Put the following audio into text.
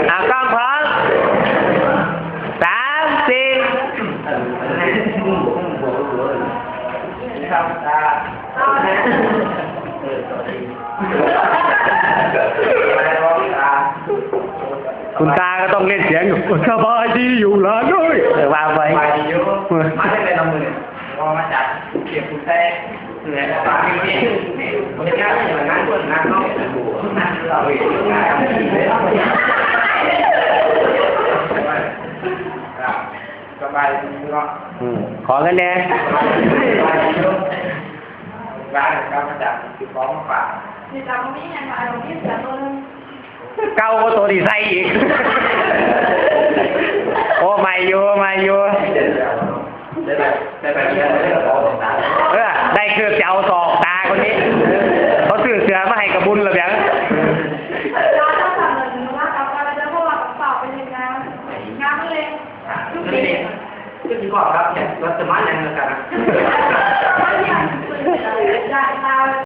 ເອົາ ກ້ອງພ້ອມ ສາມ ສີ່ ຄຸນຕາກໍຕ້ອງເຫຼັ້ນສຽງຢູ່ ສະບາຍດີຢູ່ຫຼານເອີຍ ເອີ ວ່າໄປ ສະບາຍດີຢູ່ ເອີ ມາຈາກໃດລະມື້ນີ້? ບໍ່ ມາຈາກເຂດພູແຊ. ສະບາຍດີເນາະ ອືມ ຂໍເງິນແດ່ ສະບາຍດີຢູ່ ຫຼານກັບມາຈາກຊື້ຂອງມາຝາກ ນີ້ລະ ບໍ່ມີຫຍັງຫຼາຍ ມີເສື້ອໂຕໜຶ່ງ. ເກົ່າກວ່າໂຕທີ່ໃສ່ອີກ. ໂອ້ ໃໝ່ຢູ່ ໃໝ່ຢູ່ ເອີ ໄດ້ເກືອບຈະເອົາສອກຕາຄົນນີ້ ເຂົາຊື້ເສື້ອມາໃຫ້ກະບຸນລະບຽງ. ເຈົ້າຈະສັ່ງເງິນມາກັບວ່າລະເດີ ເພາະວ່າກະເປົາເປັນຫຍັງງາມ ງາມເລີຍ. ຄືຊິບອກລັບຫຍັງ ລັບສະໝານຫຍັງນຳກັນນະ?